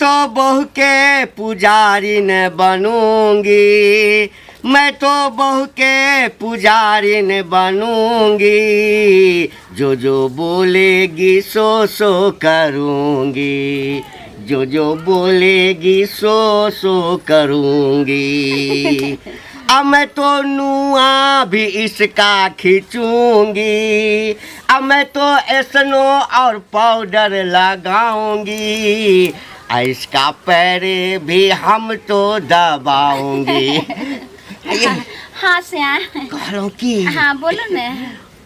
तो बहू के पुजारी न बनूंगी, मैं तो बहू के पुजारी न बनूंगी, जो जो बोलेगी सो सो करूंगी, जो जो बोलेगी सो सो करूंगी। अब मैं तो नुआ भी इसका खींचूंगी, अब मैं तो स्नो और पाउडर लगाऊंगी, आ इसका पैर भी हम तो दबाऊंगी। हाँ श्याम। कहलहुँ की, हाँ बोलू ने।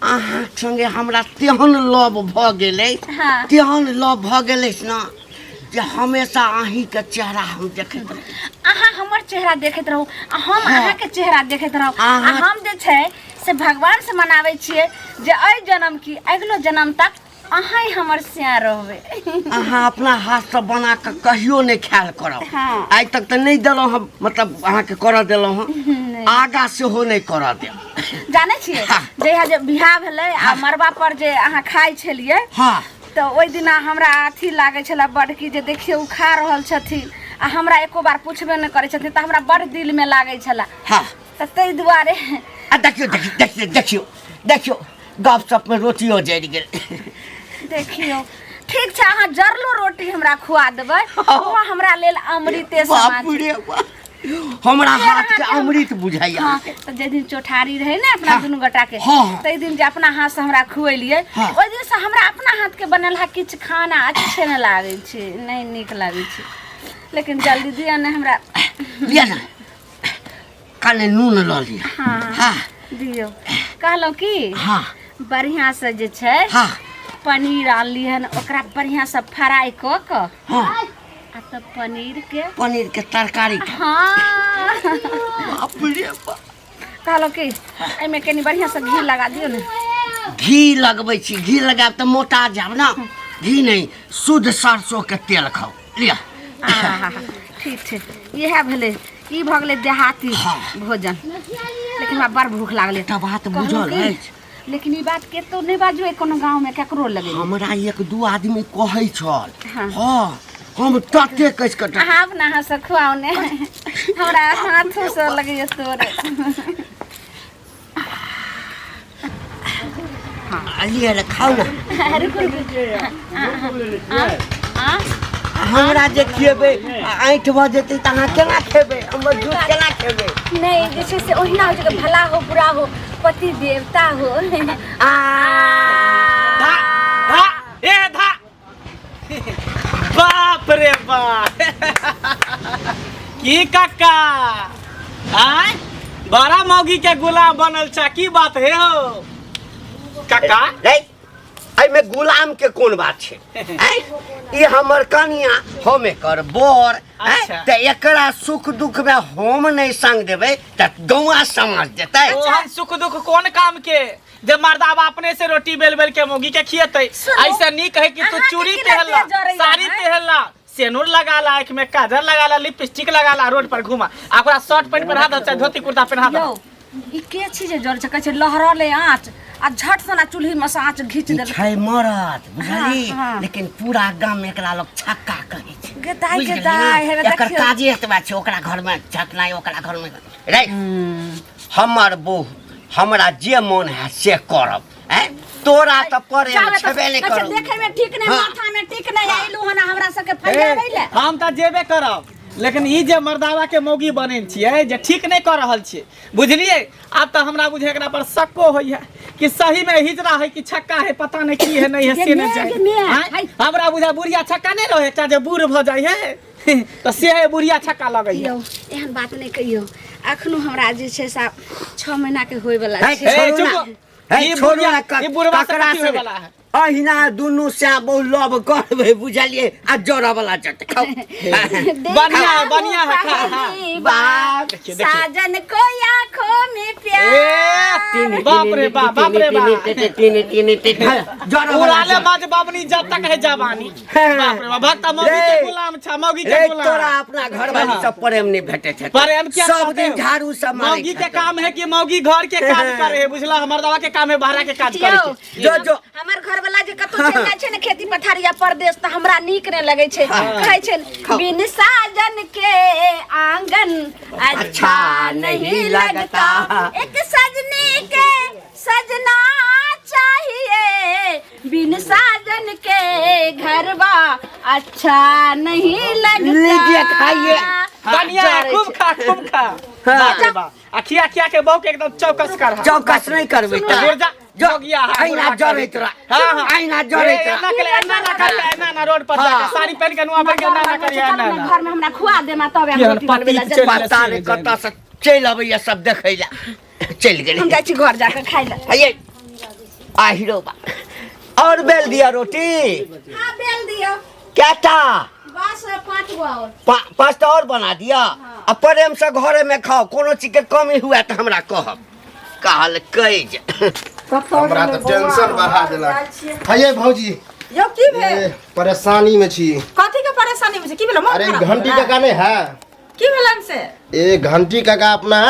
अहाँ संगे हमरा तेहन लव भऽ गेलै, तेहन लव भऽ गेलै ने जे हमेशा अहीँके चेहरा हम देखैत रही। अहाँ हमर चेहरा देखैत रहू आ हम अहाँके चेहरा देखैत रहू। आ हम जे छै से भगवान से मनाबै छियै जे एहि जन्म की अगिलो जन्म तक अहाँ ही हमर सिया रहबै। अहाँ अपना हाथसँ बना कऽ कहियो नहि खायल करब। आइ तक तऽ नहि देलहुँ हम, मतलब अहाँके करऽ देलहुँ हँ, आगा सेहो नहि करऽ देब। जानै छियै, जहिया जे बियाह भेलै आ मड़बा पर जे अहाँ खाइ छलियै, तऽ ओहि दिना हमरा अथी लागै छलै बड्ड कि जे देखियौ ओ खा रहल छथिन आ हमरा एको बार पुछबे नहि करै छथिन, तऽ हमरा बड्ड दिलमे लागै छलै। तऽ ताहि दुआरे। आ देखियौ, देखियौ, देखियौ, देखियौ, देखियौ, गप सपमे रोटियो जरि गेल। देखियौ, ठीक छै, अहाँ जरलो रोटी हमरा खुआ देबै, ओहो हमरा लेल अमृते समान बाप छै। रे बाप, हमरा फेर हाथ के अहाँके अमृत बुझाइया। हाँ, तऽ जाहि दिन चौठारी रहै ने अपना दुनू गोटा के, ताहि दिन जे अपना हाथ से हमरा खुएलियै, ओहि दिन से हमरा अपना हाथ के बनल हा किछु खाना अच्छे नहि लागै छै, नहि नीक लागै छै। लेकिन जल्दी दिअ ने हमरा। लिअ ने, कने नून लऽ लिअ। हाँ। दियौ। कहलहुँ की, बढ़िआँ से जे छै पनीर आनली हन, ओकरा बढ़िआँ से फ्राई कऽ कऽ आ तब पनीर के पनीर के तरकारी खाउ। बाप रे बाप। कहलहुँ कि एहिमे कनि बढ़िआँ से घी लगा दियौ ने। घी लगबै छी? घी लगायब तऽ मोटा जायब ने। घी नहि, शुद्ध सरसों के तेल खाउ, लिअ। आहा, ठीक छै, इएह भेलै, ई भऽ गेलै देहाती भोजन। लेकिन हमरा बड़ भूख लागलै। एकटा बात कहलहुँ बुझल की, अछि? लेकिन ई बात केतौ नहि बाजू, कोनो गाँवमे केकरो लगे। हमरा एक दू आदमी कहै छल। हँ, हम तते कसि कऽ अहाँ अपना हाथ से खुआउ ने, हमरा हाथो से लगैया तोरे। लिअ ने, खाउ ने। रुकू रुकू। आ हमरा जे खिएबै आ ऐंठ भऽ जेतै तऽ अहाँ केना खेबै? हमर दूध केना खेबै? नहि, जे छै से ओहिना होइ छै कि भला हो बुरा हो पति देवता हो। आ धा धा ए धा, बाप रे बाप, की काका आय बड़ा मौगी के गुलाम बनल छा, की बात है हो काका? रे, एहिमे गुलाम के कोन बात छै? आँय? ई हमर कनिया, हम एकर बर, आँय? तऽ एकरा सुख दुख में हम नहि संग देबै तऽ गौआ समाज देतै? ओहन सुख दुख कोन काम के जे मर्दाबा अपने से रोटी बेल बेल के मौगी के खियेतै। सुनू, ऐसे नीक है कि तू अहाँके चूड़ी की लगे पहनला, जरैया, साड़ी हैं? पहनला, सेनूर लगा ला, आँख में काजल लगा ला, लिपस्टिक लगा ला, रोड पर घुमा आ ओकरा शर्ट पैंट पहना दह चाहे धोती कुर्ता पहना दह। यौ, ई के छी जे जर छै? कहै छै लहरले आँच आ झट सना चूल्ही में से आँच घीच ई देलकै। छै मरद, बुझली? हाँ। लेकिन पूरा गाम में एकरा लोग छक्का कहै छै। गे दाइ, बुझि गे गेली दाइ, ने? हेबे एकर देखियौ। काजे एतबा छै, ओकरा घर में झकनाइ, ओकरा घर में रे। हमर बहू, हमरा जे मन है से करब। हैं, तोरा तऽ प्रेम जाबे तक- छेबे नहि अच्छा, करब। देखै में ठीक नहीं, माथा में ठीक नहीं आइलू हन हमरा सबके फैलाबै ले। हम तऽ जेबे करब, लेकिन ई जे मर्दावा के मौगी बनेल छियै जे ठीक नहि कऽ रहल छियै, बुझलियै? आब तऽ हमरा बुझे एकरा पर शक्को होइए कि सही में हिजरा है कि छक्का है, पता नहीं की है नहीं है से नहीं गे जाने। गे आँय? हाय। हमरा बुझा बुढ़िया छक्का नहीं रहे, एकटा जे बूढ़ भऽ जाइ है तऽ से है बुढ़िया छक्का लगैए। यौ, एहन बात नहि कहियौ, अखनो हमरा जे छै से आब 6 महीना के होय वाला है, छै। ए, छोड़ू ना। चुप। है, ई छोड़ू बुढ़िया- ना, ई बुढ़वा से ककरा कथी से- होयवला है? अहिना दुनू से बहु लव करबै, बुझलियै? आ जरऽ वाला चट खाउ। बढ़िया है, बढ़िया है, खा, हाँ। बाप। देखिए, देखिए। साजन को आंखों में प्यार। ए, बाप रे बाप, बाप रे बाप। जरऽ वाला उड़ाले चट। बाज बाबनी जब तक है जवानी। बाप रे बाप, भक्त मौगी के रे। गुलाम छा, मौगी के रे, गुलाम। तोरा अपना घरवाली सब प्रेम नहीं भेटे छै। प्रेम क्या सब करते दिन हो? झाड़ू सब मारै मौगी के छथि। काम है कि मौगी घर के काज करे है, बुझला? मर्दवा के काम है बाहरा के काज करे यौ, के। जो जो हमर घर वाला जे कतौ चलि जाइ छै ने खेती पथारी या परदेश तऽ हमरा नीक नहि लगै छै। कहै छै बिन साजन के आंगन अच्छा नहीं लगता, एक सजनी के सजना चाहिए, बिन साजन के घरवा अच्छा नहीं लगता। लीजिए, खाइए। कनिया जरै खूब छै। खा, खूब खा। बाप रे बाप। आ खिया खिया के बहू के एकदम चौकस कर। चौकस नहीं करबै तऽ। गुर्जा जो जोगिया है, अहिना गुर्जा जरै तोरा। हाँ, हाँ। अहिना जरै ए, तोरा। एना के एना ना कर, एना ना रोड पर हाँ। जाके साड़ी पहन के नुआ पहन के एना ना करिए, एना ना। घर में हमरा खुआ देना तब हम की रोटी बनबै ला पति जल्दी। चलि पता नहि कतऽ से चलि अबैया सब देखै लए। चलि गेलै। हम जाइ छी घर जाके खाइ लए। हये आहिरो बा। और बेल दिया रोटी? हाँ बेल दियो। कैटा? बस 5 गो और। 5टा और बना दिया। आ प्रेम से घरे में खाओ, कोनो चीज के कमी हुआ तो हमरा कहब। कहल कहि जे। हमरा तऽ टेंशन बढ़ा देलक। हये भौजी। यौ की भेल? ए, परेशानी में छी। कथी के परेशानी में छी? की भेल? मन अरे खराब घंटी भेलै? काका नहीं है? की भेलन से? ए घंटी काका अपना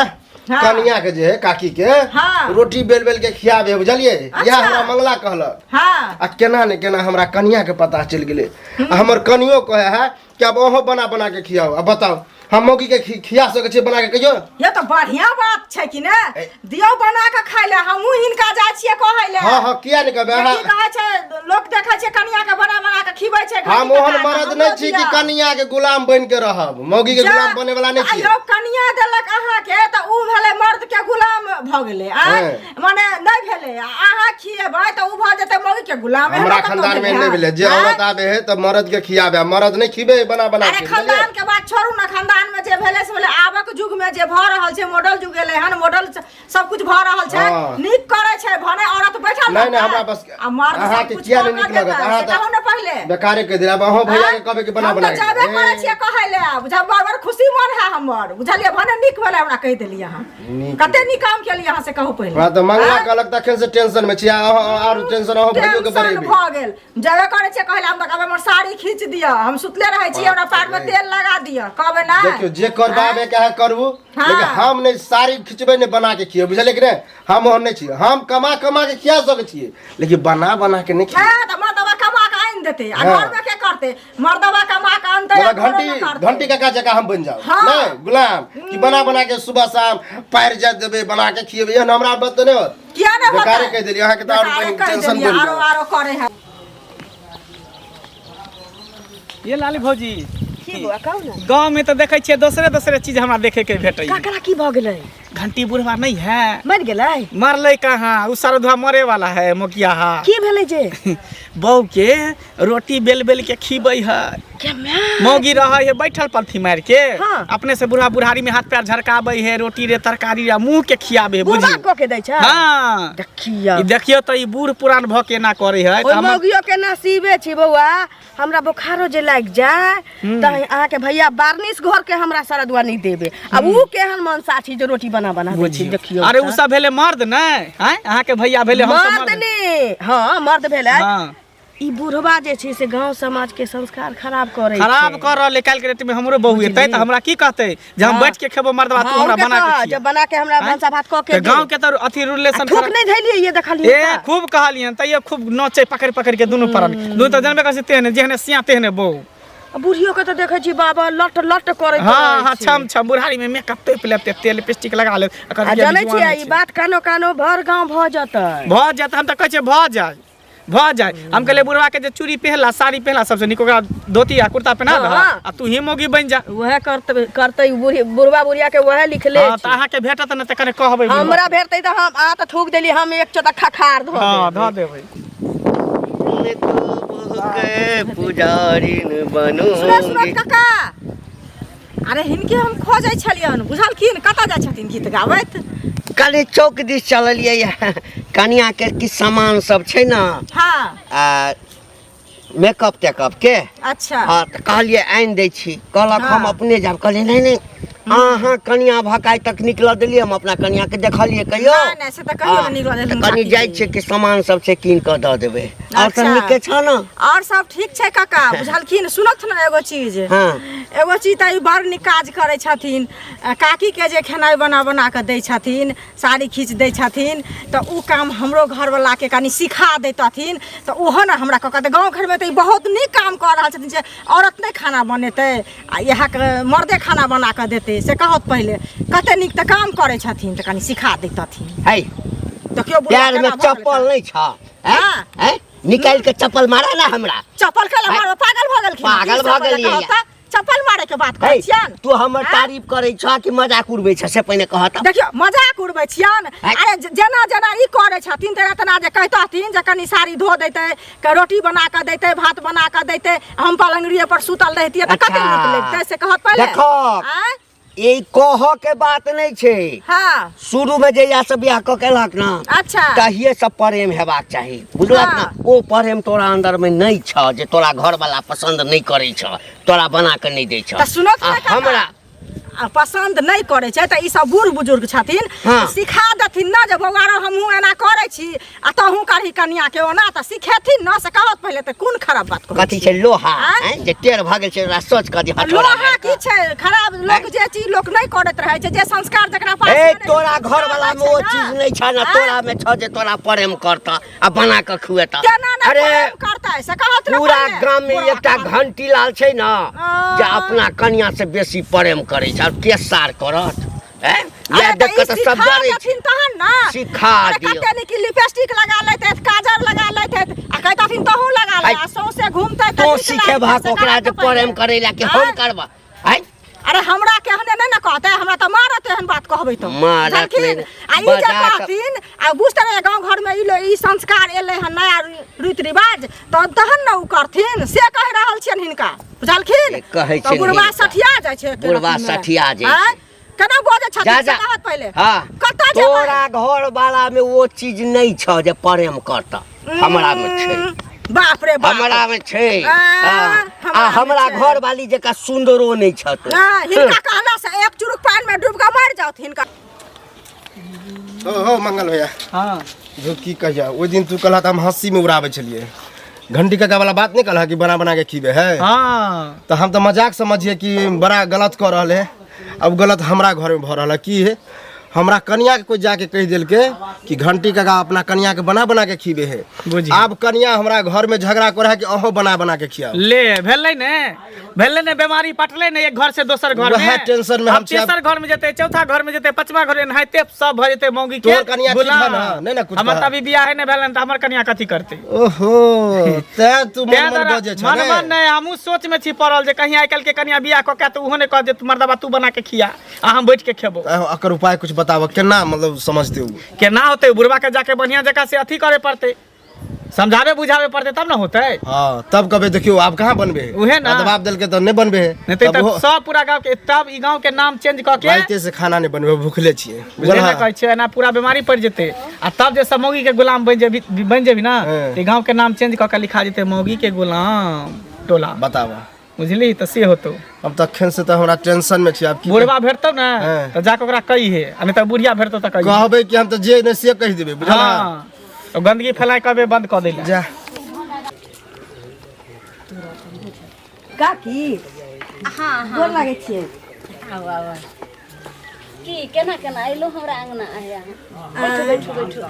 हाँ। कनिया के जे है काकी के हाँ। रोटी बेल बेल के खियाबे, बुझलिए? अच्छा। इएह हमरा मंगला कहलक। हाँ। आ केना ने केना हमरा कनिया के पता चलि गेलै। आ हमर कनियो कहे है कि आब अहों बना बना के खियाओ। आ बताओ हम मौगी के खिया सकै छियै बना के कहियो? ये तो बढ़िया बात छै कि ने? ए। दियौ बना के खाइ ले, हमहूँ हिनका जाइ छियै कहै ले। हाँ, हाँ, किया ने कहबै? जे की अहाँ- कहै छै, लोक देखै छै कनिया के बना बना के खिबै छै, घंटी हम ओहन कटा के, मर्द हमरो नहि छी कि दिअ। कनिया के गुलाम बनि के रहब, मौगी के जा, गुलाम बने वाला नहि आ छियै। यौ कनिया देलक अहाँके तऽ उ भेलै मर्द के गुलाम भऽ गेलै, आँय? हँ। मने नहि भेलै। आ अहाँ खिएबै तऽ उ भऽ जेतै मौगी के गुलाम। एहनो हमरा कतौ खानदान में भेलै नहि हँ? भेलै जे आँय? औरत आबे है तऽ मर्द के खियाबे, आ मर्द नहि खिबे बना बना अरे के, खानदान बुझलियै? के बात छोड़ू ना, खानदान में जे भेलै से भेलै। आबक युग में जे भऽ रहल छै, मॉडल युग एलै हन, मॉडल सब कुछ भऽ रहल छै, हाँ। नीक करै छै, भने औरत बैठल नहि, नहि, रहतै, हमरा बस आ मर्द सब अहाँके कुछ किया नहि कऽ नीक कऽ लगत? देतै, अहाँ से तऽ कहू ने पहिले। बेकारे कहि देलियै। आब अहूँ भैया के कहबै कि बना हम बना तऽ के। जाबे करै ए। छियै कहै लए, बुझा बड़ बड़ खुशी मन है हमर, बुझलियै? भने नीक भेलै हमरा कहि देलियै अहाँ। नीक। कते नीक काम केलियै अहाँ से कहू पहिले। हमरा तऽ मंगला आँय? कहलक तखन से टेंशन में छी, आ अहाँ आर टेंशन अहूँ भैयो के टेंशन बढ़ेबै। भऽ गेल। जाबे करै छियै कहै लए, हम तऽ कहबै हमर साड़ी खींच दिअ, हम सुतले रहै छी, हमरा पैर में तेल लगा दिअ, कहबै नहि? देखियौ जे करबाबे के है करू, हाँ। लेकिन हम नहि साड़ी खिचबै नहि बना के खियेबै, बुझलियै कि नहि? हम ओहन नहि छियै, हम कमा कमा के खिया सकै छियै, लेकिन बना बना के नहि खियेबै। हँ, तऽ मर्दबा कमा के आनि देतै, आ हाँ। घर में के करतै? मर्दबा कमा के आनतै, आ मतलब घरो घंटी में करतै। घंटी काका जकाँ हम बनि जाउ। हाँ। नहि गुलाम कि बना बना के सुबह शाम पैर जा देबै, बना के खियेबै, एहन हमरा बात तऽ नहि होत। किया नहि होतै? बेकारे कहि देलियै अहाँके तऽ आओर बेकारे कहि टेंशन देलियै, बढ़ि आरो जायत। आरो करै है। ये लाली भौजी। की बौआ, कहू ने। गाँव में तऽ देखै छियै दोसरे दोसरे चीज हमरा देखे के भेटै। ककरा की भऽ गेलै? घंटी बुढ़वा नहीं है। मरि गेलै? मरलै कहाँ, उ सरधुआ मरे वाला है मोकिया हा। की भेलै जे? बहू के रोटी बेल बेल के खिबै है। के my. मौगी रहै है बैठल पलथी मारि के। हाँ। अपने से बुढ़ा बुढ़ारी में हाथ पैर झरकाबै है, रोटी रे तरकारी रे मुंह के खियाबे है, बुढ़वा बुझियौ। कऽ के दै छै? हाँ। देखियौ। ई देखियौ तऽ ई बूढ़ पुरान भऽ के एना करै है, तऽ ओहि हमर मौगियो के नसीबे छी बौआ, हमरा बोखारो जे लागि जाय तऽ अहाँके भैया बार्निश घर के हमरा सरदुआ नहि देबे। आब उ केहन मनसा छी जे रोटी बना बना दै छै, बुझियौ। देखियौ अरे उ तऽ। सब भेलै मर्द नै, आँय? अहाँके भैया भेलै, हम सब मर्द मर्द। ने, हाँ, मर्द भेलै। हाँ। ई बुढ़वा जे छै से गांव समाज के संस्कार खराब करै छै। खराब कर रहल है। काल्हि के डेट में हमरो बहू एतै तऽ हमरा की कहतै जे हम हाँ। बैठ के खेबो मर्दवा, तू हाँ, हमरा हुनके बना के कह, खिया। जे बना के हमरा आँय? भनसा भात कऽ के तऽ दे। गांव के तऽ अथी आ रिलेशन थूक खराब। नहि धैलियै ये देखलियै ए तऽ। खूब कहलियन तैयो खूब नोचै पकड़ि पकड़ि के दुनू परन। दुनू तऽ जानबे करै छै तेहने जेहने सिया तेहने बहू। आ बुढ़ियो के तऽ देखै छी बाबा लट लट करैत हाँ, रहै हाँ, छै। छम छम बुढ़ारी में मेकअप तोपि लेतै, तेल लिपस्टिक लगा लेत, आ आ कहतै कि जानै अभी छियै जुआन ई छै। बात कानो कानो भर गांव भऽ जेतै। भऽ जायत, हम तऽ कहै छियै भऽ जाय, भऽ जाय। हम कहलियै बुढ़वा के जे चूड़ी पहला साड़ी पहला सबसे नीक ओकरा धोती आ कुर्ता पहना दह हाँ। आ तू ही मौगी बनि जा। वएह करतै, करतै बूढ़ी, बुढ़वा बुढ़िया के वएह लिखले हाँ, छै। तऽ अहाँके भेटत ने तऽ कने कहबै बुढ़वा। हमरा भेटतै तऽ हम अहाँ तऽ थूक देली, हम एक चोटा खखार धऽ हाँ, देबै। धऽ देबै। के पुजारिन सुनऽ, सुनऽ बनूंगी। काका, अरे हिनके हम खोजै छलियन, बुझलखिन? कतऽ जाइ छथिन गीत गाबैत? कनि चौक दिस चललियै यऽ, कनिया के किछु सामान सब छै ने। हाँ। आ मेकअप तेकअप के। अच्छा। हाँ, तऽ कहलियै आनि दै छी, कहलक हाँ। हम अपने जायब। कहलियै नहि नहि, अहाँ कनिया भकाइ तक निकलऽ देलियै, हम अपना कनिया के देखलियै कहियो? नहि, नहि, से तऽ कहियो नहि निकलऽ देलखिन तऽ कनि काकी जाइ के। छियै कि सामान सब छै कीन कऽ दऽ देबै। और सब अच्छा। नीके छ न और सब ठीक छै काका बुझलखिन सुनथ ने एगो चीज हाँ। एगो चीज तऽ ई बड़ नीक काज करै छथिन काकीके जे खेनाइ बना बना कऽ दै छथिन साड़ी खींच दै छथिन तऽ ओ काम हमरो घरवलाके कनि सिखा दैतथिन तऽ ओहो ने हमरा कऽ कहतै गाँव घरमे तऽ ई बहुत नीक काम कऽ रहल छथिन जे औरत नहि खाना बनेतै आ इएहके मर्दे खाना बना कऽ देतै से कहत पहिले कते नीक तऽ काम करै छथिन तऽ कनि सिखा दैतथिन है देखियौ बुढ़वा पैर में केना भऽ गेलै। चप्पल नहीं छ हैं? हाँ। हैं? निकाल के चप्पल मारा ना हमरा चप्पल के हैं? मारो पागल भऽ गेलखिन पागल की भऽ सब गेलियै कहत तऽ? चप्पल मारे के बात करै है छियन तू हमर हैं? तारीफ करै छ कि मजाक उड़बै छ से पहिने कह तऽ देखियौ मजाक उड़बै छियन हैं? अरे जेना जेना ई करै छथिन तेना तेना जे कहितथिन जे कनि साड़ी धो दैतै के रोटी बना कऽ दैतै भात बना कऽ दैतै हम पलंगड़िए पर सुतल रहितियै तऽ कते नीक अच्छा। लगितै से कहत पहिले देखो। आँय? ई कह के बात नहीं छै हाँ शुरू में जहिया से बियाह कऽ केलक ना अच्छा तहिए से प्रेम हेबाक चाही बुझलक हाँ। ना ओ प्रेम तोरा अंदर में नहीं छ जे तोरा घर वाला पसंद नहीं करै छ तोरा बना के नहीं दै छ तऽ सुनत आ ने काका। हमरा आ पसन्द नहि करै छै तऽ ई सब बूढ़ बुजुर्ग छथिन हाँ। सिखा देथिन ना जे बौआ रौ हमहूँ एना करै छी आ तहूँ करही कनिया के ओना तऽ सिखेथिन ना से कहत पहिले तऽ कोन खराब बात कहै कथी छै लोहा आँय? आँय? जे टेढ़ भऽ गेल छै ओकरा सोच कऽ दी हथौड़ा लोहा मारि की कऽ। छै खराब लोक जे चीज लोक नहि करैत रहै छै जे संस्कार जकरा पास ए मे नहि तोरा छै, घर वाला में ओ ना। चीज नहीं छ ना आँय? तोरा में छ जे तोरा प्रेम करता आ बना के खुएता केना नहि अरे प्रेम करतै से कहत ने पूरा पहिले। गाम में बुढ़वा एकटा कहत। घंटी लाल छै ना जे आ। अपना कनिया से बेसी प्रेम करै छै और के सार करत हैं अरे इएह तऽ देख ई कऽ तऽ सब सिखा डरै छै देथिन तहन ना सिखा अरे दियौ। कते नीक लिपस्टिक लगा लैत काजर लगा लैत आ कहितथिन तहूँ लगा ले आइ, आ सौंसे घूमतै तऽ तों नीक सिखेबहक लागतै, से ओकरा जे कहत पहिले। प्रेम करै लए कि हम आँय? करबह आँय अरे हमरा केहने नहि ने कहतै हमरा तऽ मारत एहन बात कहबै तऽ मारत बुझलखिन नहि, आ ई जे बजा कऽ- कहथिन आ बुझते रहियै गाँव घरमे ई ई संस्कार एलै हन नया रीति रिवाज तऽ तहन ने ओ करथिन से कहि रहल छियनि हिनका बुझलखिन से कहै तऽ छियनि बुढ़वा हिनका। सठिया जाइ छै एके बुढ़वा रत्तीमे। सठिया जाइ छै। आँय? केना बजै छथिन जा से जा कहत पहिले हाँ कतऽ जेबै तोरा घर वाला में वो चीज नहीं छ जे प्रेम करता हमरा में छै बाप रे बाप हमरा में छै आ, हाँ। आ हमरा में हमरा छै। घर वाली जकाँ सुंदरो नहीं छ तू हाँ, हिनका कहला से एक चुरुक पानि में डूब के मरि जाउत हिनका हो हो मंगल भैया हाँ झूठ की कहिया ओहि दिन तू कहला तऽ हम हंसी में उड़ाबै छलियै घंटी काका वाला बात नहीं कहला कि बना बना के खीबे है हाँ तो हम तो मजाक समझिए कि बड़ा गलत कऽ रहल है अब गलत हमरा घर में भऽ रहल है की है हमरा कनिया के कोई जाके कहि देलके कि घंटी काका अपना कनिया के बना बना के खीबे है बुझी। आब कनिया हमरा घर में झगड़ा करे है कि अहो बना बना के खियाओ ले भेलै ने भेलै ने बीमारी पटलै ने एक घर से दोसर घर में वएह टेंशन में हम आब छी आब। तेसर घर में जेतै चौथा घर में जेतै पांचवा घर एनाहिते सब भऽ जेतै मौगी के तोहर कनिया ठीक गुलाम। है ना? नहि ने कुछ हमर कहत। तऽ अभी बियाहे नहि भेलन तऽ हमर कनिया कथी करतै ओहो तैं तू मन तें मन दुआरे बजै छ मन ने मन नहि हमहूँ सोच में छी पड़ल जे कहीं आइ काल्हि के कनिया बियाह कऽ के तऽ ओहो नहि कहत जे मर्दबा तू बना के खिया आ हम बैठ के खेबो एकर उपाय कुछ बताबऽ केना मतलब समझते उ केना होतै बुढ़वा के जाके बढ़िया जगह से अथी करे पड़तै समझावे बुझावे पड़तै तब ने होतै हाँ तब कहबे देखियो आब कहाँ बनबे है उहे ना। आ दबाब देलके तऽ नहि बनबे है नहीं तब तऽ ओहो सब पूरा गाँव के तब ई गाँव के नाम चेंज कऽ के राइते से खाना नहि बनबे भूखले छियै बुझले बुझल ने कहै छियै एना पूरा बीमारी पड़ि जेतै आ तब जे सब मौगी के गुलाम बनि जेबी बनि जेबी ना हाँ। तऽ ई गाँव के नाम चेंज कऽ के लिखा जेतै मौगी के गुलाम टोला बताबऽ बुझली तऽ से होतौ अब तखन से तऽ हमरा टेंशन में छी आब की बुढ़वा भेटतौ ने हाँ। तऽ जाके ओकरा कहिहे आ नहि तऽ बुढ़िया भेटतौ तऽ कहिहे कहबै कि हम तऽ जे नहि से कहि देबै बुझल हाँ तो गंदगी फैलाय कबे बंद कऽ दै जा काकी हाँ हाँ गोर लागै छियै आउ आउ आउ। की केना केना अयलहुँ हमरा अङ्गना आइ अहाँ बैठू बैठू बैठू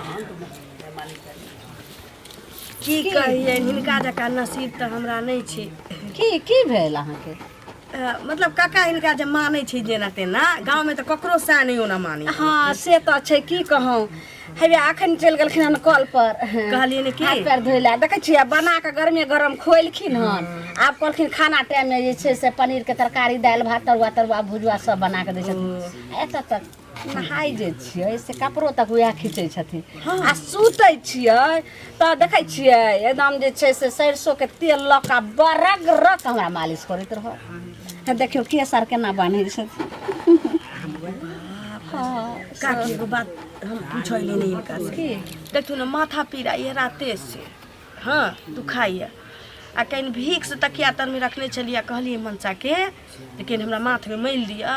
की कहियै हिनका जकाँ नसीब तऽ हमरा नहि छै की की भेल अहाँके मतलब काका हिनका जे मानै छै जेना तेना गाँवमे तऽ ककरो सएह नहि ओना मानै हँ से तऽ छै की कहूँ हेबे अखन चलि गेलखिन हन कल पर कहलियै ने की? हाथ पैर धोइ लए देखै छियै बना कऽ गरमे गरम खुएलखिन हन आब कहलखिन खाना टाइममे जे छै से पनीरके तरकारी दालि भात तरुआ तरुआ भुजुआ सब बना कऽ दै छथिन एतऽ तक नहाय जे छियै से कपड़ो तक उएह खींचै छथिन आ सुतै छियै तऽ देखै छियै एकदम जे छै से सरिसोके तेल लऽ कऽ बरग रक हमरा मालिश करैत रहत देखियौ केस आर केना बान्है छथिन हँ काकी एगो बात हम पूछै ले नहीं हिनका से की देखू ने माथा पीड़ाइए राते से हँ दुखाइए आ कनि भिक्स तकिया तरमे रखने छलियै कहलियै मनसाके लेकिन हमरा माथमे मलि दिअ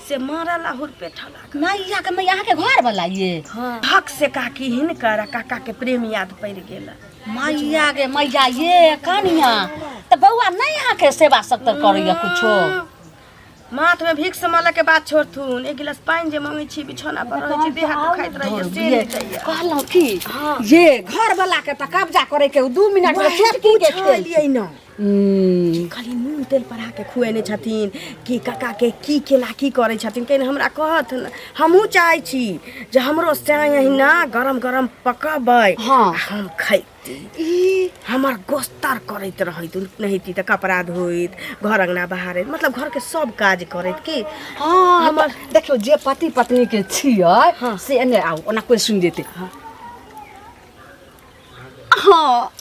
से मारल आ हुरपेठऽ लागल। मैया के मैया, अहाँके घर वाला ये? हँ, धक से काकी हिनकर आ काका के प्रेम याद पड़ि गेल। मैया गे मैया, ये कनिया तऽ बौआ नहि अहाँके सेवा सत्तर करैया कुछो? माथ में भिक्स मलऽ के बाद छोड़थुन, एक गिलास पानि जे मंगै छी, बिछौना पर रहै छी, देह हाथ दुखाइत रहैया से नहि दैया। कहलहुँ की ये घर वाला के तऽ कब्जा करे के 2 मिनट में चुटकी के खेल। पूछलियै न, खाली नून तेल पढ़ा के खुएने छथिन कि काका के की केना की करै छथिन, कहीं हमरा कहत न। हमहूँ चाहै छी जे हमरो साँय अहिना गरम गरम पकबै। हाँ। आ हम खैती। ई हमर गोस्तर करैत रहैत नहिती तऽ कपड़ा धोइत, घर अंगना बहारैत, मतलब घरके सब काज करैत की। हाँ, हमर देखियौ जे पति पत्नी के छियै। हाँ। से एने आउ, ओना कोइ सुनि जेतै। हाँ हाँ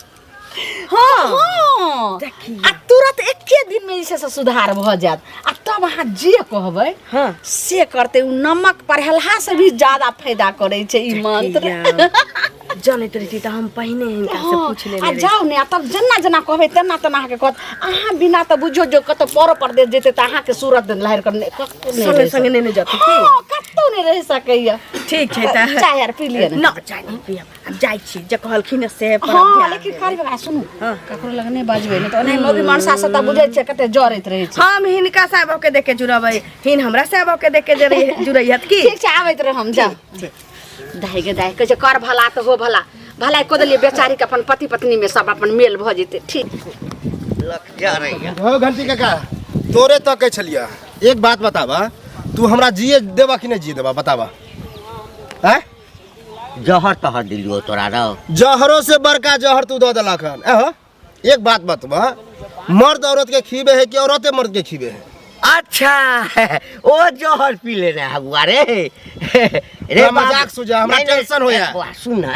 हाँ देखियौ। आ तुरंत एके दिन में जे छै से सुधार भऽ जायत, आ तब अहाँ जे कहबै हाँ। से करतै। ओ नमक पढ़ेलहा से भी ज्यादा फायदा करै छै ई मंत्र। देखियौ, जनैत रहिती तऽ हम पहिने हिनका से हाँ, पूछ लेने आ रहिती। जाउ ने, आ तब जेना जेना कहबै तेना तेना अहाँके कहत। अहाँ बिना तऽ बुझियौ जे कतौ परो परदेश जेतै तऽ अहाँके सूरत लहरि कऽ नहि कतौ नहि संगे रहि संगे नेने जेतै की? हाँ, कतौ नहि रहि सकैया। ठीक छै तऽ चाय आर पी लिअ ने। न, चाय नहि पियब, आब जाइ छी, जे कहलखिन से पर हाँ ध्यान लेकिन देबै। कारी बाबा सुनू, ककरो लग नहि बजबै, नहि तऽ ओनाही मौगी मनसा से तऽ बुझै छियै कते जरैत रहै छै। हम हिनका साहब के देख के जुड़बै, हिन हमरा साहब के देख के जुड़ैहत की? ठीक छै, आबैत रह हम। जाउ दाइ गे दाइ, कहै छै कर भला तऽ हो भला, भलाई कऽ देलियै बेचारी के, अपन पति पत्नी में सब अपन मेल भऽ जेतै। ठीक लख जा रही है। हो घंटी काका, तोरे तक कहै छलियै, एक बात बताबा, तू हमरा जिए देबा कि नहि जिए देबा, बताबा? हैं? जहर तहर दिलियो तोरा रौ? जहरो से बड़का जहर तू दऽ देलक हन। एहो एक बात बतबा, मर्द औरत के खीबे है कि औरते मर्द के खीबे है? अच्छा, ओ जहर पी लेने है बुआ रे रे। तोरा मजाक सुझा, हमरा नहीं, नहीं, टेंशन होया। बुआ सुन ना,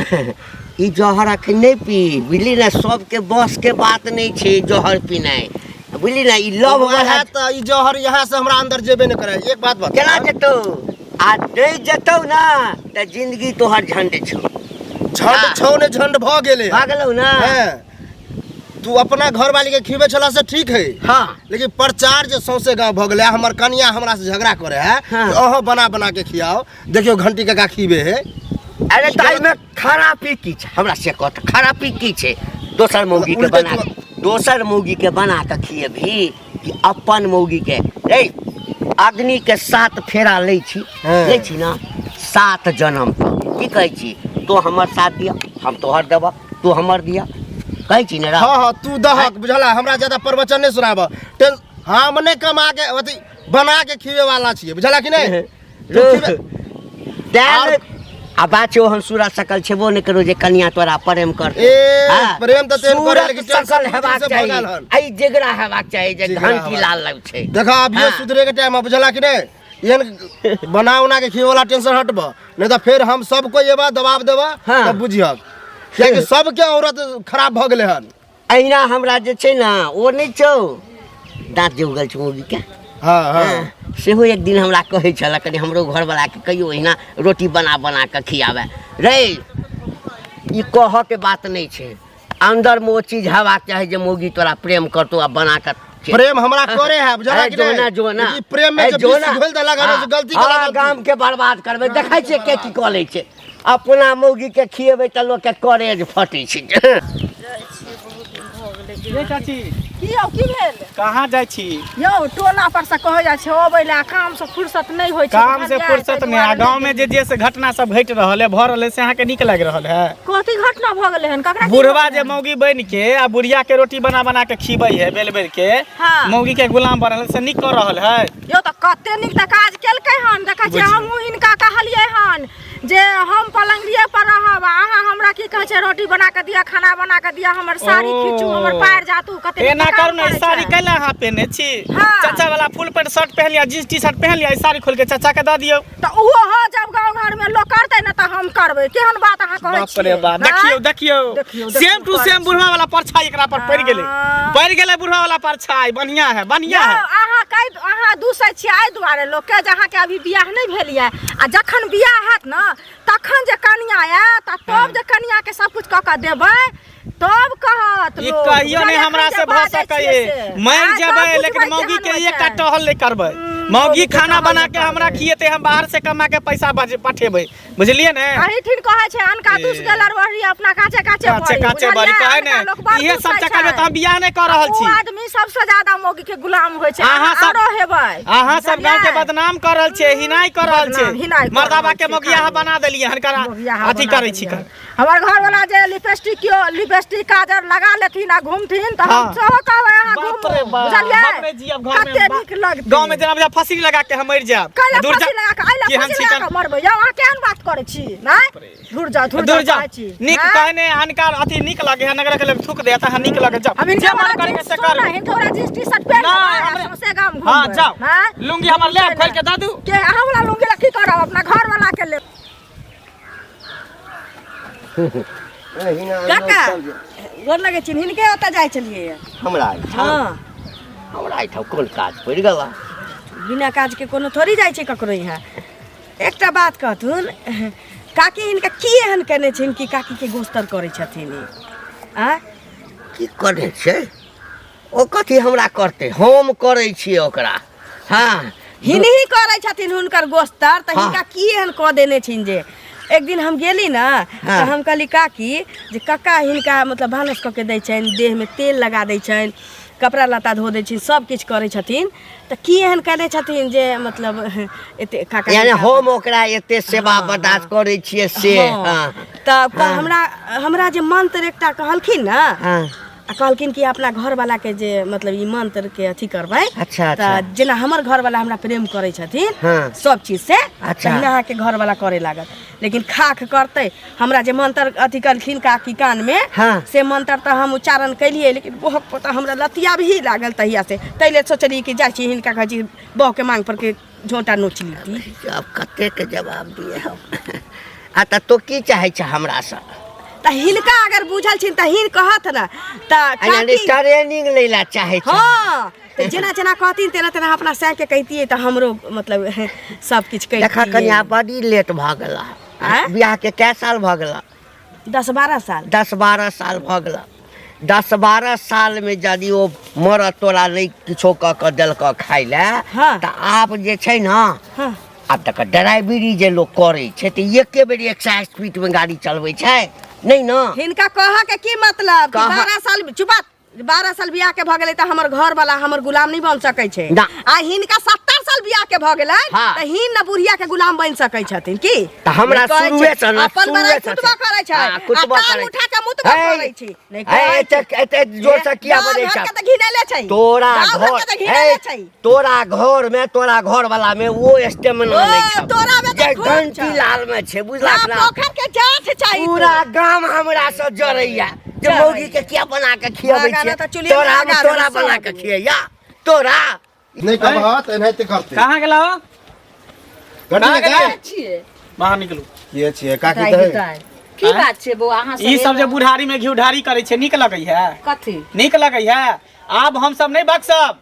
ई जहर अखन नहीं पी, बुझली ना? सबके बस के बात नहीं छै जहर पीनाइ, बुझली ना? ई लव वएह वाला तऽ ई जहर यहाँ से हमरा अंदर जेबे नहि करे। एक बात बता। केना जेतौ? आ नहीं जेतौ ना तऽ जिंदगी तोहर झंड छौ। झंड छौ ने, झंड भऽ गेलै। भऽ गेलौ ना? हैं। तू अपना घर वाली के खीबे छला से ठीक है। हाँ। लेकिन प्रचार जे सौंसे गांव भऽ गेलै, हमर कनिया हमरा से झगड़ा करे है। हाँ। कि अहाँ बना बना के खियाओ, देखियौ घंटी काका खीबे है। अरे तऽ एहिमे खरापी की छै, हमरा से कह तऽ खरापी की छै? दोसर मौगी के उल्टे बना, दोसर मौगी के बना कऽ खिएबही कि अपन मौगी के? रे अग्नि के सात फेरा लै छी। हाँ। लै छी ना 7 जन्म तक। की कहै छी तो? हमर साथ दिअ, हम तोहर देबह, तू हमर दिअ, कहै छी ने? हाँ हाँ, तू दहक बुझला, हमरा ज्यादा प्रवचन नहीं सुनाब। टें हम नहीं कमा के अथी बना के खीबे वाला छियै, बुझला कि नहीं? तू तें आ बात छै, ओहन सूरत सकल छेबो नहि करो जे कनिया तोरा प्रेम कर। ए, प्रेम तऽ तेहन करे, सूरत लेकिन टेंशन सकल बुद्धि हेबाक से चाही। भऽ गेल हन। एहि जिगरा हेबाक चाही जे जिगरा घंटी हेबाक। लाल लग छै। देखा, अभिये हाँ। सुधरे के टाइम है, बुझला कि नहीं? एहन बना उना के खीबे वाला टेंशन हटब, नहीं तऽ फेर हम सबको एबा दबाव देबा। हाँ। तब बुझियब, कियाकि सबके औरत खराब भऽ गेलै हन। अहिना हमरा जे छै ने, ओ नहि छौ दाँत जे उगल छौ मौगीके? हाँ हाँ। हाँ, सेहो एक दिन हमरा कहै छल, कनि हमरो घरवलाके कहियो ओहिना रोटी बना बना कऽ खियाबै रे। ई कहऽके बात नहि छै, अन्दरमे ओ चीज हेबाक चाही जे मौगी तोरा प्रेम करतौ आ बना कऽ प्रेम हमरा करे है, बुझला ए, कि नहीं? जोना जोना लेकिन प्रेम में ए, जे जोना। विष घोल देलक हन, हाँ, से गलती हाँ, केला गलती। गाम के बर्बाद करबै, देखै छियै के की कऽ लै छै। अपना मौगी के खिएबै तऽ लोक के करेज फटै छै। ये चाची। की यौ, की भेल? कहाँ जाइ छी? यौ, टोला पर से कहै जाइ छै अबै लए, काम से फुर्सत नहि होइ छै। काम से बुझलियै? फुर्सत ताहि नहि आ दुआरे गाँव में जे जे से घटना सब घटि रहल है, भऽ रहल है, से अहाँके नीक लागि रहल है? कथी घटना भऽ गेलै हन? ककरा की बुढ़वा भऽ जे गेलै हन? मौगी बनि के आ बुढ़िया के रोटी बना बना के खिबै है, बेल बेल के। हाँ। मौगी के गुलाम बनल से नीक कऽ रहल है? यौ, तऽ कते नीक तऽ काज केलकै हन। देखै छियै, हमहूँ हिनका कहलियै हन जे हम पलङ्गिए पर रहब आ अहाँ हमरा की कहै छै रोटी बना कऽ दिअ, खाना बना कऽ दिअ, हमर साड़ी खींचू, हमर पैर जातू, कते नीक एना तऽ काम करू ने, करै साड़ी छै। कैला अहाँ पहिने छी? हाँ। चाचा वाला फुल पैंट शर्ट पहन लिया, जींस टी शर्ट पहन लिया, ई साड़ी खोल के चाचा के दऽ दियौ। तऽ ओहो हो, जब गाँव घर में लोक करतै ने तऽ हम करबै? केहन बात अहाँ कहै बाप रे छियै? बाप, देखियौ देखियौ। देखियौ, सेम टू करै सेम बुढ़वा वाला परछाई एकरा पर पड़ि गेलै। हाँ। पड़ि गेलै बुढ़वा वाला परछाई। बढ़िया है, बढ़िया यौ, है। अहाँ कहि अहाँ दूसै छियै एहि दुआरे लोकके जे अहाँके अभी बियाह नहि भेल यऽ, आ जखन बियाह हैत ने तखन जे कनिया आयत आ तब जे कनियाके सब कुछ कऽ कऽ देबै तब कहत ई लोक। कहियो नहि बुझलियै? हमरा एखन से जे भऽ बाजै सकैए। छियै से। मरि आइ जेबै तब लेकिन बुझबै मौगी केहन के होइ एकटा छै। टहल नहि करबै। मौगी खाना बना के हमरा खिएते, हम बाहर से कमा के पैसा पठेबै, बुझलियै ने? अही ठिन कहै छै अनका दुस गेल और वही अपना काचे काचे काचे काचे बड़ी कहै ने, इहे सब चक्कर में त हम बियाह नै क रहल छी। ओ आदमी सबसे ज्यादा मौगी के गुलाम होय छै। अहाँ सब आरो हेबै, अहाँ सब गांव के बदनाम क रहल छियै, हिनाई क रहल छियै। मर्दाबा के मौगी अहाँ बना देलियै हनकर अथी करै छी। हमर घर वाला जे लिपस्टिक कियो लिपस्टिक काजर लगा लेथिन आ घूमथिन त हम सेहो कहबै अहाँ घूमू, बुझलियै? हम नहि जियब घर में, कते नीक लगतै। गांव में जेना बुझा फसरी लगा के हम मरि जायब। कैला फसरी लगा के अइला फसरी लगा के मरबै? यौ अहाँ केहन बात करै छी? नहि दूर जाउ, दूर जाउ। नीक कहने अनकार अथी नीक लगे है, नगर के लोग थूक दे त नीक लगे। जाउ, हम जे मन करे से करू। हिनका वाला जींस टी शर्ट पहिर के सौंसे गाम घूमबै। हां जाउ, लुंगी हमर ले खोल के दऽ दू। के अहाँ वाला लुंगी ला की करब? अपना घर वाला के ले। काका गोर लगै छी। हिनके ओतऽ जाइ छलियै हमरा? हँ, हमरा एहिठाम कोन काज पड़ि गेल? बिना काज के कोनो थोड़ी जाइ छै ककरो यहाँ। एकटा बात कहथुन काकी, हिनका की एहन केने छिन कि काकी के गोस्तर करै छथिन ई? आँय की करै छै ओ? कथी हमरा करतै? हम करै छियै ओकरा। हँ, हिनही करै छथिन हुनकर गोस्तर, तऽ हिनका की एहन कऽ देने छिन जे एक दिन हम गेली ने तऽ हम कहली काकी जे कक्का हिनका मतलब भानस कऽ के दै छनि, देहमे तेल लगा दै छनि, कपड़ा लत्ता धो दै छनि, सब किछु करै छथिन, तऽ की एहन केने छथिन जे मतलब एते काका यानी हम ओकरा एते सेवा बर्दाश्त करै छियै से? हँ। तऽ हमरा हमरा जे मंत्र एकटा कहलखिन ने, आ कहलखिन कि अपना घरवाला के जे मतलब ई मंत्र के अथी करबै। अच्छा। तऽ जेना हमर घरवाला हमरा प्रेम करै छथिन सब चीज से, तहिना अहाँके घरवाला करे लागत, लेकिन खाख करतै। हमरा जे मंत्र अथी कहलखिन काकी कान में, से मंत्र तऽ हम उच्चारण केलियै, लेकिन बहक पोता हमरा लतिया भी लागल तहिया से। ताहि लेल सोचलियै कि जाइ छी हिनका कहै छी बह के मांग पर के झोंटा नोच लीती। आब कतेक जवाब दिए हम? आ तऽ तो की चाहै छ हमरा से? तऽ हिनका अगर बुझल छिन तऽ हिन कहत ने तऽ यानी ट्रेनिंग लै ला चाहै छ? हँ, तऽ जेना जेना कहथिन तेना तेना अपना सैं के कहितियै तऽ हमरो मतलब सब किछु कहितियै। देखा कनिया, बड़ी लेट भऽ गेला। बियाह के कै साल भऽ गेला? 10-12 साल। 10-12 साल भऽ गेला। 10-12 साल में यदि ओ मरद तोरा नहि किछो कऽ कऽ देलकऽ खाय लए, तऽ आब जे छै ने, आब तक ड्राइवरी जे लोक करै छै तऽ एके बेर 100 स्पीड में गाड़ी चलबै छै नहि ने। हिनका कहऽ के की मतलब? 12 साल चुपा, 12 साल बियाह के भऽ गेलै तऽ हमर घर वाला हमर गुलाम नहि बन सकै छै, आ हिनका 70 साल बियाह के भऽ गेलै तऽ हिन न बुढ़िया के गुलाम बन सकै छथिन की? तऽ हमरा शुरुए से न अपन बड़ाई कुटबा करै छै, कुटबा करै उठा के मुतबा करै छै। नहि एते एते जोर से किया बजै छ? तऽ घिनैले छै तोरा घर, तोरा घर में, तोरा घर वाला में वो स्टेमिना नहीं छै। तोरा में जे घंटी लाल में छै, बुझला ना? पोखर के जात चाही। पूरा गाम हमरा से जरैया जे मौगी के किया बना के खियाबै लगा छियै। तऽ चुल्हिए में तोरा लगा तोरा देबै बना सब। के खियैया तोरा। नहि कहबह तऽ एनाहिते करतै। कहाँ गेला हो? घंटी कहाँ गेल? छियै बाहर निकलू। के छियै काकी? तऽ की बात छै बौआ? अहाँ ई सब जे बुढ़ारी में घी ढारी करै छै, नीक लगै है? कथी नीक लगै है? आब हम सब नहि बक्सब,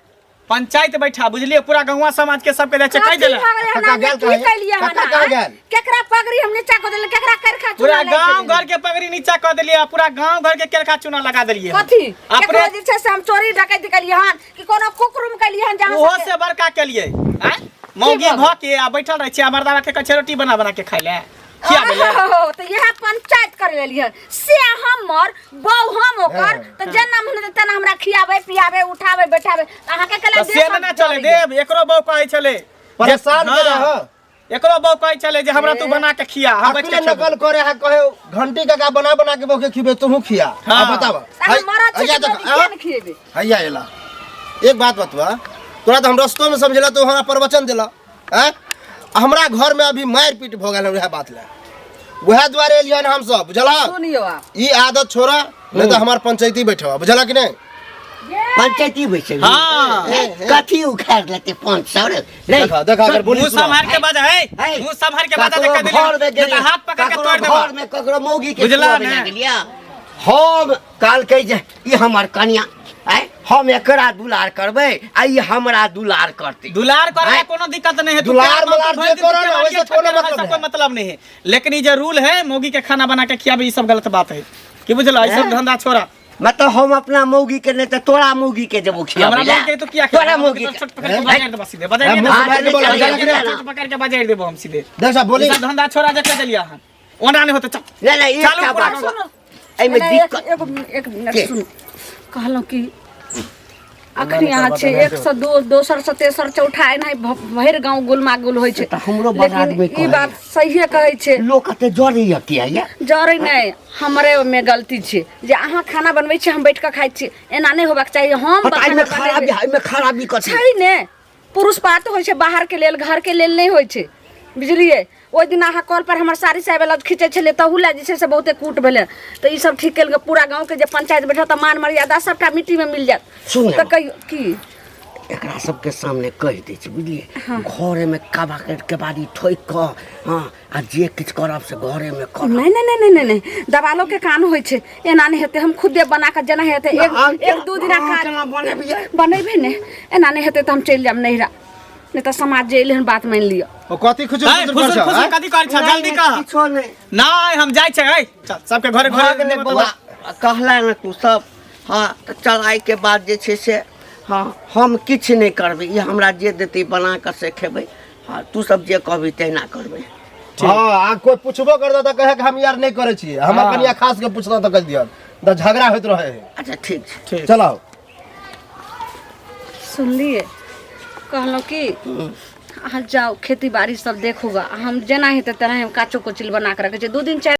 पंचायत बैठा, बुझलियै? पूरा गौवा समाज के सबके जाइ छै कहि देले। काका गेल की कहाँ? कैलियै? काका कहाँ गेल? केकरा पगड़ी हम नीचा कऽ देलियै? केकरा करखा पूरा गांव घर के पगड़ी नीचा कऽ देलियै, पूरा गांव घर के केरखा चूना लगा देलियै। कथी अपने केकरो जे छै से हम चोरी डकैती केलियै हन कि कोनो कुकरुम केलियै हन जहाँ ओहो से बड़का केलियै? आँय, मौगी भऽ के आ बैठल रहै छियै आ मर्दाबा के कहै छै रोटी बना बना के खाइ ले, खियाबै ले। ओहो, तऽ इएह पंचायत कर लेलियै से हमर बहू, हम ओकर तऽ जेना मन हेतै तेना हमरा खियाबै पियाबै, उठाबै बैठाबै, तऽ अहाँके तऽ केला से नहि ने चले देब। एकरो बहू कहै छलै परेशान हँ। करे हँ। एकरो बहू कहै छलै जे हमरा तू बना के खिया, हम बैठ के अखने खेबै। नकल करे है, कहे घंटी काका बना बना के बहू के खिबे, तुहू खिया। हाँ। अब बताब। अहाँ मरद छी हैया तऽ देख, किया ने खिएबै? हैया एला। एक बात बतवा, तोरा तऽ हम रस्तो में समझेला तो हमरा प्रवचन देला। आँय, हमरा घर में अभी मारि पीट भऽ गेल वएह बात लए, वएह दुआरे एलियन हम सब, बुझला? सुनियौ आब। ई आदत छोड़ा, नहीं तऽ हमार पंचायती बैठवा, बुझला कि नहीं? पंचायती बैसे? हाँ। कथी उखाड़ लेते 500 रे? नहीं। देखा देखा, अगर बोली मुंह सुना। संभाल के बाज है, है। मुंह संभाल के बाज। ककरो कह घर में देली गेलियै, हाथ पकड़ के ककरो तोड़ देबो। घर में ककरो मौगी के बुझला खुआबै ने? लए गेलियै। हम कहलकै जे ई हमर कनिया आँय, हम एकरा दुलार करबै आ ई हमरा दुलार करतै। दुलार करे आँय? कोनो दिक्कत नहीं है। तू दुलार प्यार मुलार भरि जे दिन करो के ना, बाड़ी ओहिसे छोड़ कोनो के मतलब सब नहीं। कोई मतलब नहीं है, लेकिन ये जे रूल है मौगी के खाना बना के खियाबे, ई सब गलत बात है, की बुझला? ई सब धंधा छोड़ा। मतलब हम अपना मौगी के नहीं तऽ तोरा मौगी के जेबो खियाबै हमरा लए। मौगी के तो किया तोरा मौगी के छोट पकड़ के बजारि देबो सीधे बजारि मुँह देबो से बाहर बोला, चल, चल, चल। छोट पकड़ के बजारि देबो हम सीधे देख साहब बोली ई सब धंधा छोड़ा जे के देलिया हन ओना नहि होते चल नहीं नहीं चालू एकटा पूरा बात सुनो। एहिमे नहि, एक दिक्कत एगो एक मिनट के? सुनू कहलहुँ कि अखनी अहाँ छै एक सए दो दोसर सए तेसर चौठा एनाही भरि गाँव गुलमा गुल होइ छै तऽ हमरो बड़ लेकिन आदमी ई कहैए। बात सहिए कहै छै लोक एते जरैया किया ये जरै नहि हमरे ओहिमे गलती छै जे अहाँ खाना बनबै छी हम बैठ कऽ खाइ छी एना नहि होबाक चाही हम हँ, तऽ एहिमे खाना खराबी बनेबै। एहिमे खराबी कथी छै ने पुरुष पात होइ छै बाहर के लेल घर के लेल नहि होइ छै बुझलियै ओहि दिन अहाँ कल पर हमर साड़ी साया ब्लाउज खींचै छलियै तहू लए जे छै से बहुते कूट भेलै तऽ ई सब ठीक केलकै पूरा गाँवके जे पंचायत बैठत तऽ मान मर्यादा सबटा मिट्टीमे मिल जायत सुन तऽ कहियौ की एकरा सबके सामने कहि दै छी बुझलियै घरेमे काबा केबाड़ी ठोकि कऽ हँ आ जे किछु करब से घरेमे करब नहि नहि नहि नहि नहि नहि दबालो के कान होइ छै एना नहि हेतै हम खुदे बना कऽ जेना हेतै एक एक दू दिना अहाँ काज केना बनेबियै बनेबै ने एना नहि हेतै तऽ हम चलि जायब नैहरा नहि तऽ समाज जे एलै हन बात मानि लिअ ओ कथी खुचुर ए, खुचुर फुसुर कर फुसुर कथी करै छ जल्दी कह किछो नहि नहि हम जाइ छै ए चल सबके घरे भऽ घरे गेलै बौआ कहला ने तू सब हँ तऽ चल आइके बाद जे छै से हँ हम किछु नहि करबै ई हमरा जे देतै बना कऽ से खेबै हँ तू सब जे कहबी तहिना करबै हँ आ कोई पूछबो करता तऽ कहे कि हम यार नहि करै छियै हमर हाँ। कनिया खास के पूछता तऽ कहि दियऽ तऽ झगड़ा होइत रहे है अच्छा ठीक छै ठीक चलाओ सुनलियै कहलहुँ कि अहाँ जाउ खेती बाड़ी सब देखू गा हम जेना हेतै तेना हम काचो कोचिल बना कऽ रखै छियै दू दिन चारि